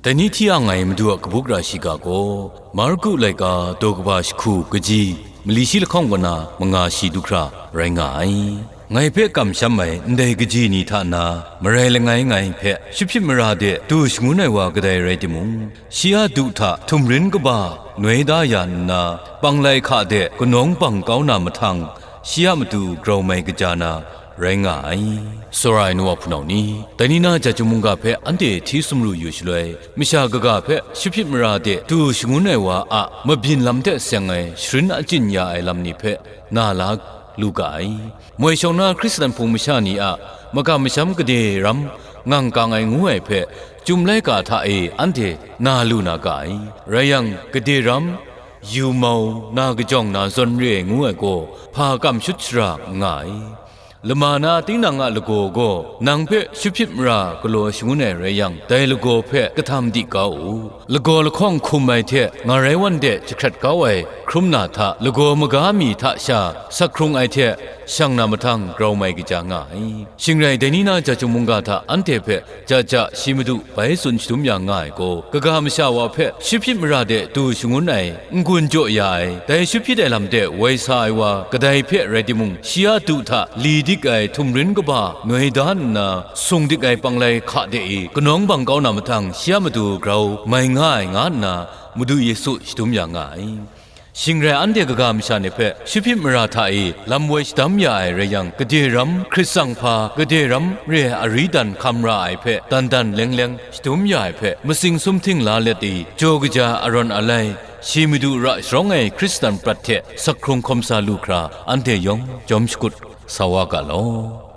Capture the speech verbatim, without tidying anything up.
Dai ni hti ang ai Madu a kabu gara shiga gaw, Marku laika daw kaba jahku kaji mali shi lahkawng kaw na manga shi du hkra rai nga ai. Ngai hpe kamsham ai ndai kaji ni hta na marai langai ngai hpe, Shawhpyit mara de du shangun ai wa kadai rai timung, shi a du hta htumrin kaba noi da ya nna, panglai hka de kanawng bang kau na mahtang, shi a matu grau mai kaja na rai nga ai. Tsawra ai nu wa hpunau ni, dai ni na ja chyum mungga hpe anhte hti sumru yu shaloi, masha kaga hpe Shawhpyit mara de du shangun ai wa a mabyin lam hte seng ai sharin achyin ya ai lam ni hpe na la lu ga ai. Moi shawng na Hkristan hpung masha ni a makam masham gade ram ngang kang ai ngu ai hpe, Chyum laika hta e anhte na lu na ga ai. Rai yang, gade ram, yu mau, na kajawng na zawn re ai ngu ai gaw, hpa kam shut shara n nga ai. Lama na tinang a lagaw gaw nang hpe Shawhpyit mara galaw shangun ai rai yang, dai lagaw hpe kahtam di kau u. Lagaw lahkawng hkum ai hte ngarai wan de jahkrat kau ai hkrum na hta, lagaw maga mi hta sha sak hkrung ai hte shang na mahtang grau mai kaja nga ai. Shing rai, dai ni na ja chyum mungga hta anhte hpe ja ja shi Madu bai tsun shadum ya nga ai gaw, kaga masha wa hpe Shawhpyit mara de du shangun ai n-gun jaw ya ai, dai shawhpyit ai lam de woi sa ai wa kadai hpe rai timung, shi a du hta li dik ai htumrin kaba noi da nna, sung dik ai panglai hka de e kanawng bang kau na mahtang, shi a matu grau mai nga ai, nga nna Madu Yesu shadum ya nga ai. Shing rai, anhte kaga masha ni hpe Shawhpyit mara hta e lam woi shadam ya ai rai yang, gade ram, hkrit tsang hpa, gade ram re ai ari dan hkam ra ai hpe dan dan leng leng shadum ya ai hpe, masing sumhting la let e, jaw kaja arawn alai, shi Madu ra sharawng ai Hkristan prat hte sak hkrung hkawm sa lu hkra, anhte yawng jawm shakut sa wa ga law.